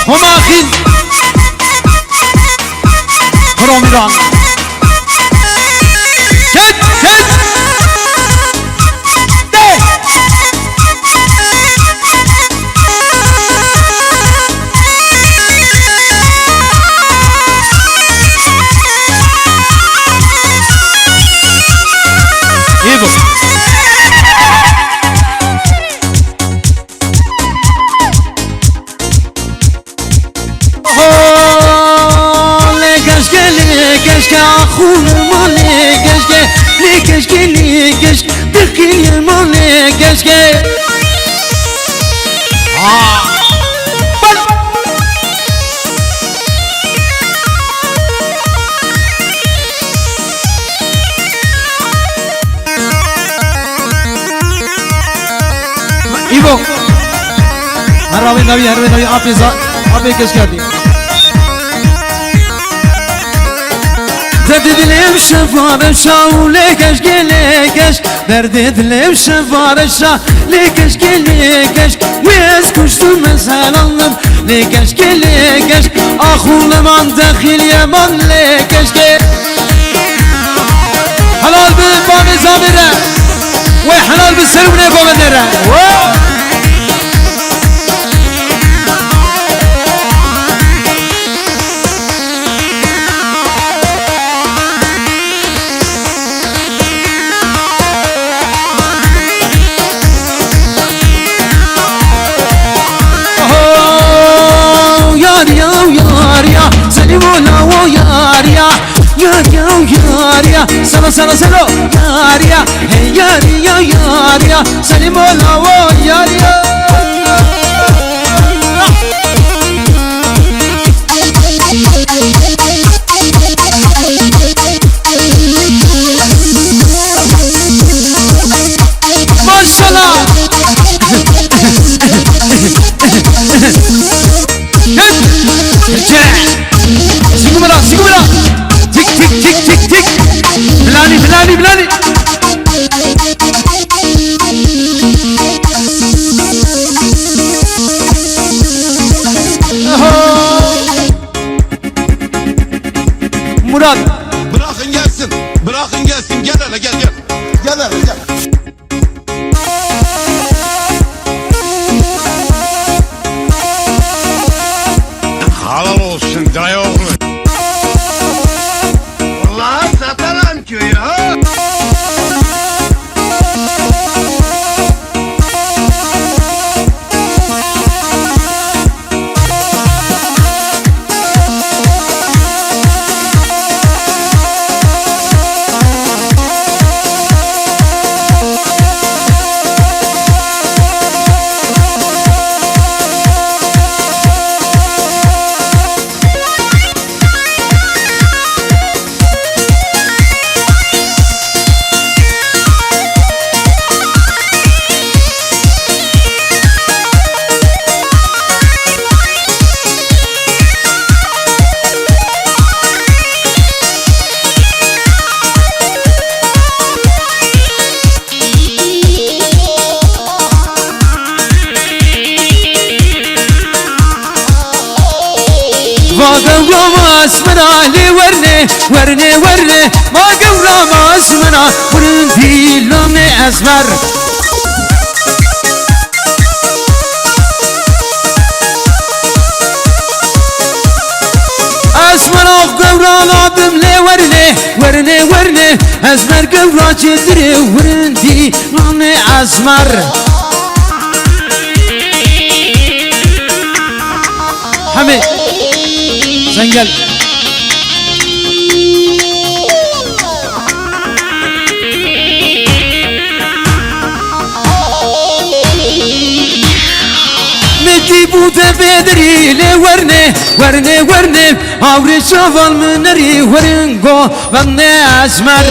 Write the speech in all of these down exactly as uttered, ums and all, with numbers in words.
Homa Axîn. Kuro Mîran. Ket, ket. De. Îvo. Ho, lê keşke, lê keşke, axû li malê keşke, lê keşke, lê keşke, diqî li malê keşke. Ha. Bal. Îvo. Her avê navî, her avê navî, apê za, apê keşkerdî. Derdê dilê şefa reşa û lê keşkê lê keşk. Derdê dilê şefa reşa lê keşkê lê keşk. Wê ez kuştim ez helandim. Lê keşkê, lê keşk, axû li man dexîl yeman lê keşkê. Helal bi bavê zavê re. Wê helal bi ser û nê bavê re. Wo! Oh, yar ya, yar ya, Selîmo lawo yar ya. Yar ya, yar ya, selo, selo, selo, yar ya. Hey, yar ya, yar ya, Selîmo lawo yar ya. Maşallah. Sîgû bira, sîgû bira. Tik, tik, tik, tik, tik. Bilanî, bilanî, bilanî. Aha. Murat. Bırakın gelsin. Bırakın gelsin. Gel hele gel gel. Gel hele gel. Halal olsun dayı oğlu. Vallahi satarım köyü ha. Va gewra ma esmera lê werne, werne, werne. Va gewra ma esmera, wurindî lamê esmer. Esmera gewra ladim lê werne, werne, werne. Esmer gewra çêtirê wurindî lamê esmer. Hemê Zengel. Min dî bû te bê derî lê werne, werne, werne. Hawrê çavan min nerî werin go. Vende esmer.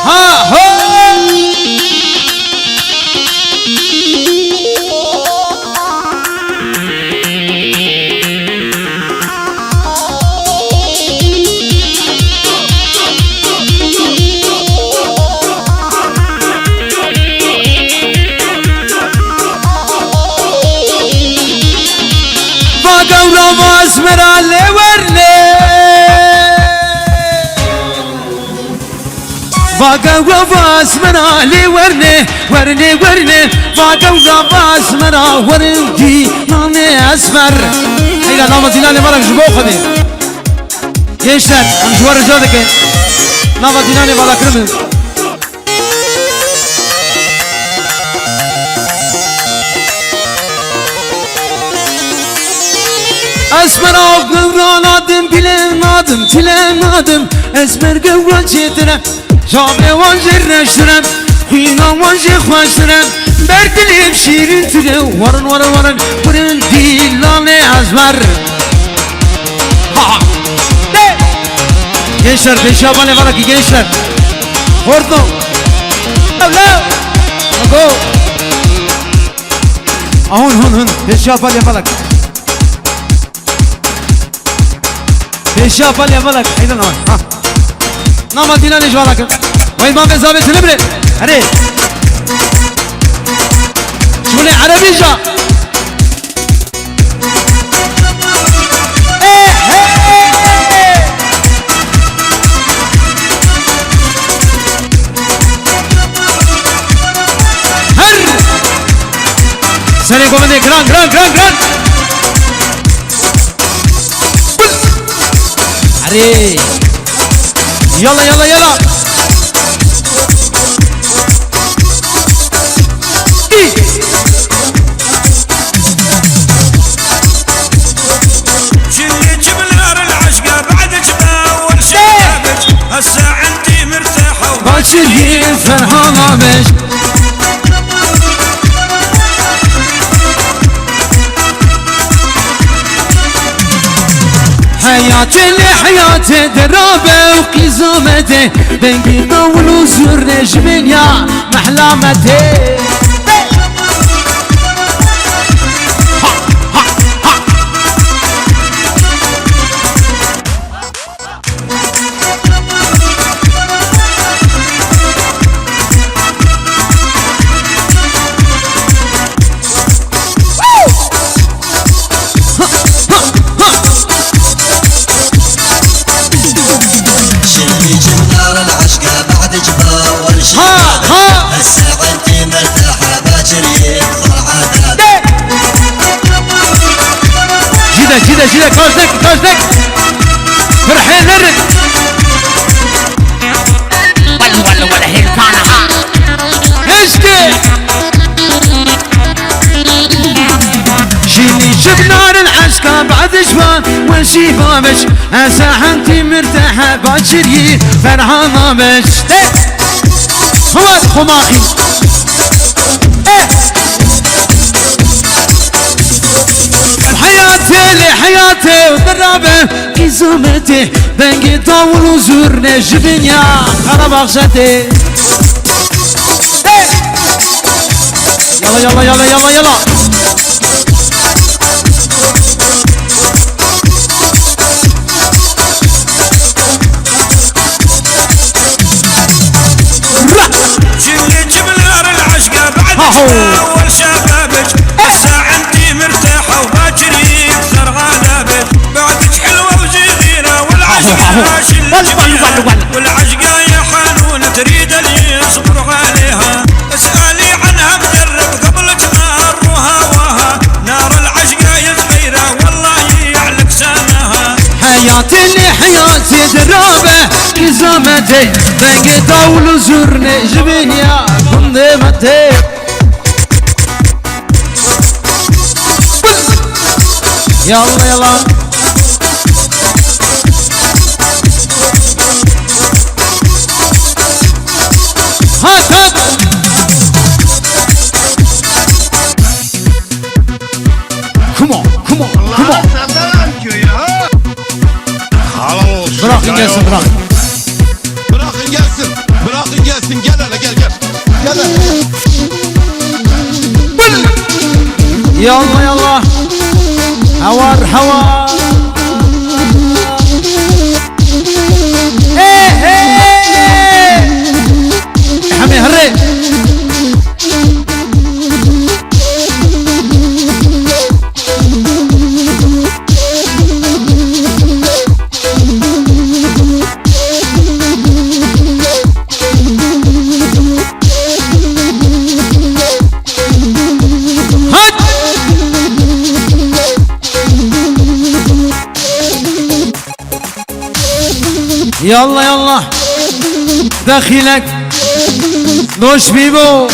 Ha, ho! Va gewra va esmera lê werne, werne, werne. Va gewra va esmera werin dîlanê esmer. Heyra nava dîlanê me re ji bo Xwedê. Gençler, em ji we rica dikin. Nava dîlanê vala kirin. Esmera gewra nadim, pîle nadim, çile nadim. Esmer gewra çêtir e. Çavê wan jî reştir e. Xwîna wan jî xweştir e. Ber dilê şîrîntir e. Warin, warin, warin. Warin dîlanê esmer. Ha, ha. De. Gençler, pêşiya balê vala kî gençler. Hordo. Lew, lew. Go. Ahun, hun, hun. Pêşiya balê vala kî. Pêşiya balê vala kî. Heyran aman. Ha. Nava dîlanê ji vala kî. Vay, ma vê zavê tine bire. Hadi. Şule Erebî ja. Her! Serê govendê, giran, giran, giran, giran. Erê! Yala, yala, yala! Baş yî Ferhana beş. Heyatê lê heyatê dirabe û qîzamete, dengê dawil û zurne ji bênya mehlamete. Jide, jide, jide, kaç dek, kaç dek. Firhê nerin. Wal, wal, wal, hêlkana ha. Eşkê. Jînî ji binarin eşka badij van, weşî babiş. Esa hentî mirtehe bacirî, Ferhana beş. Hewar xumaxî. Eh! Heyatê lê heyatê û dirabe qîzometê, dengê dawul û zurne ji bênya Karabaxşetê. Hey! Yala, yala, yala, yala, yala. Ra! جيلي جبلار العشقة بعد هاهو. شباب والشبابك. هسه انتي مرتاحة وباكر يكثر غلابك. بعدك حلوة وزغيرة والعشقة هاهو، هاهو. شلك ول، ول، ول، ول. والعشقة يا حنون تريد اللي يصبر عليها. اسألي عنها بدرب قبلك نار وهواها. نار العشقة يا صغيرة والله يعلك سناها. Heyatê lê heyatê dirabe qîzometê, dengê dawul û zurne ji bênya gundê me tê. Yalla, yalla. Hat, hat. Come on, come on, come on. Halal olsun. Bırakın gelsin, bırakın. Bırakın gelsin. Bırakın gelsin. Gel hele, gel, gel. Gel hele. Yalla, yalla. Hawar, hawar. Hey, hey. Hemê herê. Yallah, yallah. Dexîlek. Noş bîbo.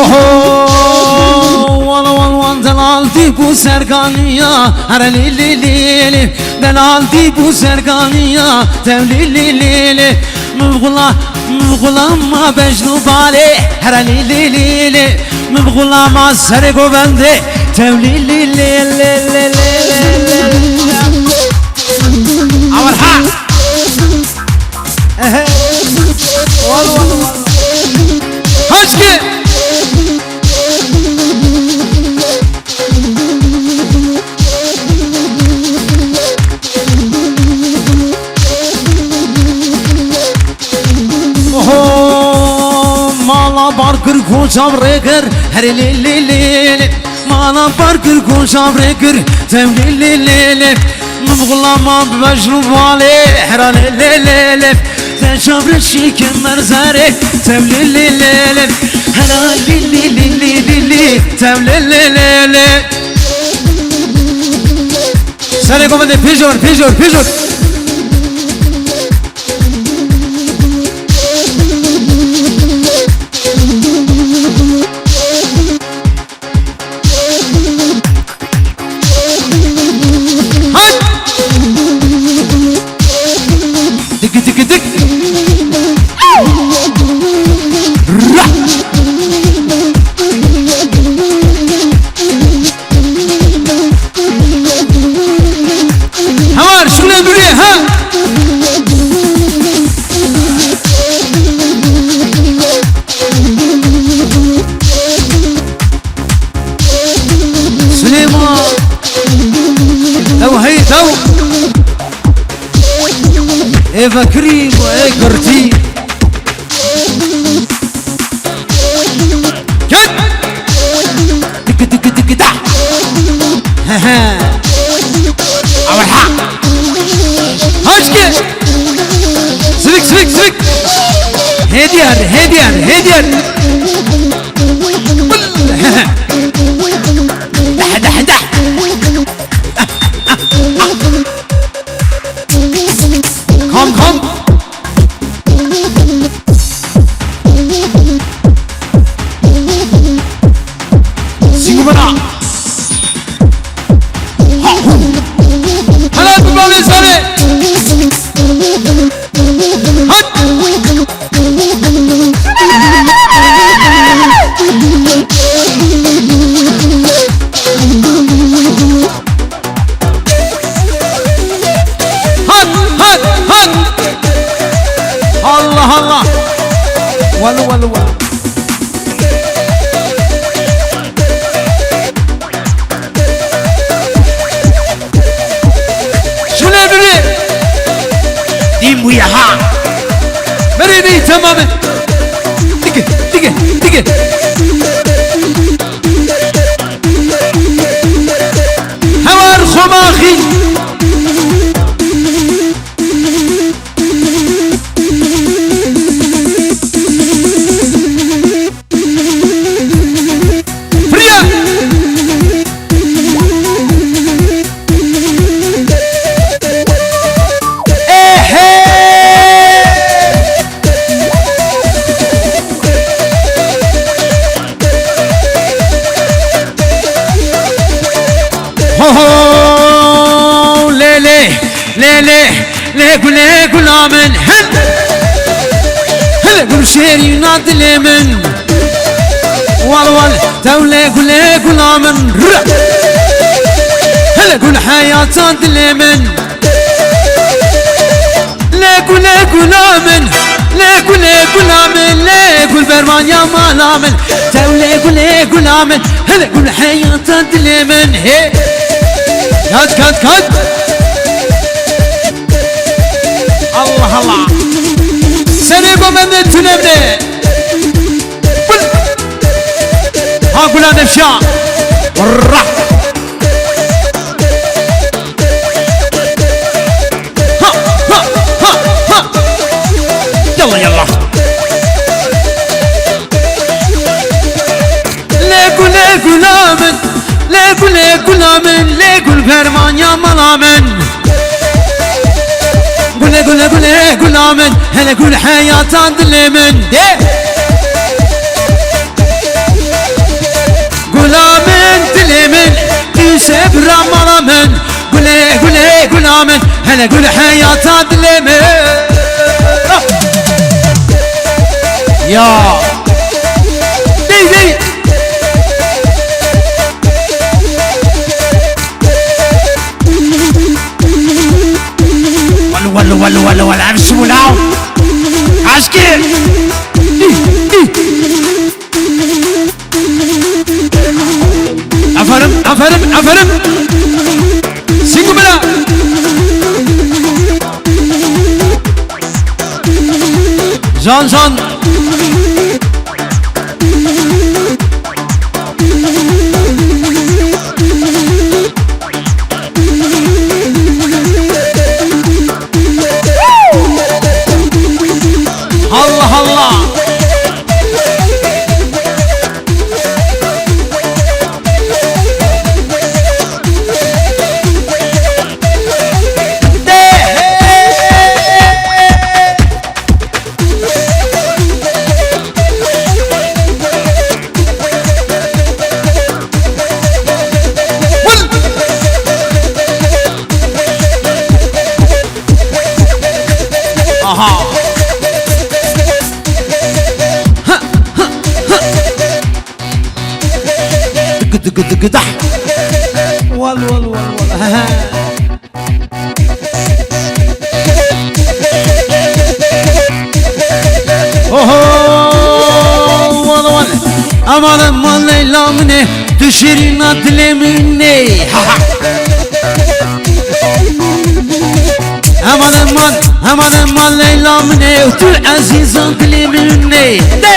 Oho, wan, wan, wan, delal dî bû serkaniya, here lî, lî, lî, lî. Delal dî bû serkaniya, tev lî, lî, lî, lî. Min xula, min xula ma bejn û balê, here lî, lî, lî, lî. Min xula ma serê govendê, tev lî, lî, lî, lî. Aman ha! Ehe. Wal, wal, wal. Haçkî! Oho, mala bar kir koçam rê kir, herê lê lê lê lê. Mala bar kir koçam rê kir, tev lê lê lê lê. Min xulama bejn û balê, hera lê lê lê lê. Te çavrê şîkin merzerê, tev lê lê lê lê. Hera lê lê lê lê lê lê, tev lê lê lê lê. Serê govendê pêjor, pêjor, pêjor. Hat! Dik, dik, dik. Ra! Hemar, şûne durê, ha! Suleyman! Ew hey, ew! Ê vekirî û ê girtî. Gel! Tiki tiki tiki da! He he! Awa ha! Haçke! Sivik, sivik, sivik! Hêdiyar, hêdiyar, hêdiyar! He he! Dah, dah, dah! Kam, kam! Sîngûbera. Ha, hu. Helal bi bavê serê. Hat. Hat, hat, hat. Allah, Allah. Walu, walu, walu. Şule biri. Din bu ya ha. Biri değil, tamam. Dige, dige, dige. Hewar xomaxî. Priya. Ehe. Ho ho, lê lê, lê lê, lê gulê gula min, hin. Hele gul şêrîna dilê min. Wal wal, tew lê gulê gula min, rı. Hele gul heyata dilê min. Lê gulê gula min, lê gulê gula min, lê gul bervanya mala min. Tew lê gulê gula min, hele gul heyata dilê min. He. Kat, kat, kat. Allah Allah. Serê govendê tune bide. Bul. Ha gula nefşa. Rah. Gula min, lê gul fermanya mala min. Gule, gule, gule, gula min, hele gul heyata dilê min. De. Gula min, dilê min, tu sebra mala min. Gule, gule, gula min, hele gul heyata dilê min. Ya. Dey, dey. Wal, wal, wal, wal, wal, ev çi bû law? Aşkî. Aferin, aferin, aferin. Singumela. Can, can. Allah Allah. Aha. Dıgı dıgı dıgı dah. Wal, wal, wal, wal. Oho, wal, wal. Aman, aman, Leyla min e, tu şirîna dilê min e. Ha, ha. Aman, aman, aman, aman, Leyla min e, tu ezîza dilê min e. De.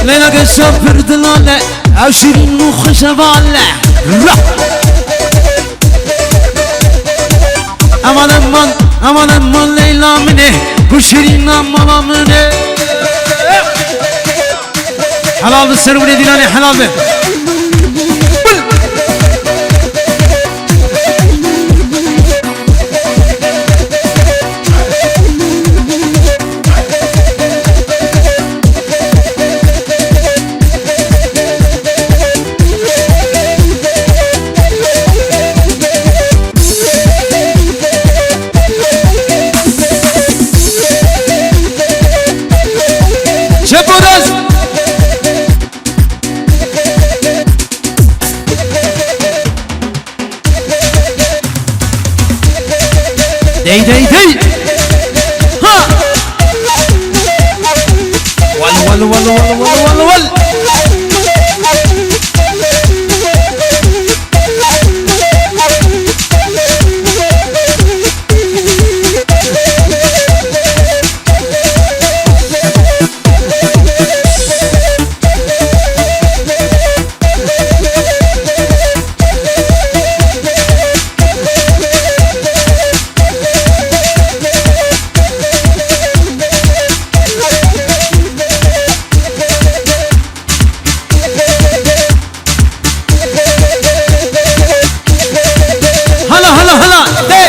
Leyla ke şapir dilale, ew şirîn û xweş heval e. Ra! Aman, aman, aman, aman, Leyla min e, ku şirîna mala min e. Helal be ser wînê dîlanê, helal be. Çep û rast. Dey, dey, dey. Ha! Wal, wal, wal. Hala, hala, hala. De.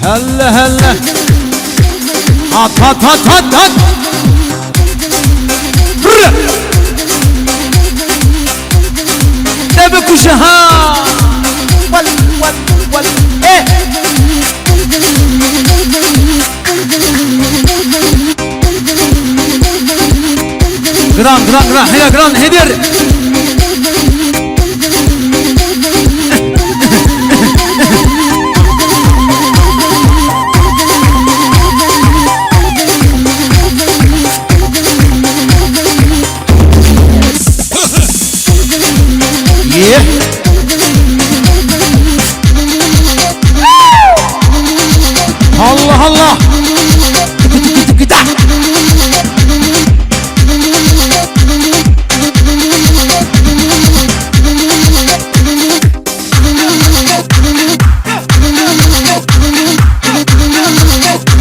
Helle, helle. At, at, at, at, at. Brr. Te bikuje ha. Wal, wal, wal. Eh. Giran, giran, giran. Hêla giran, Hêdir.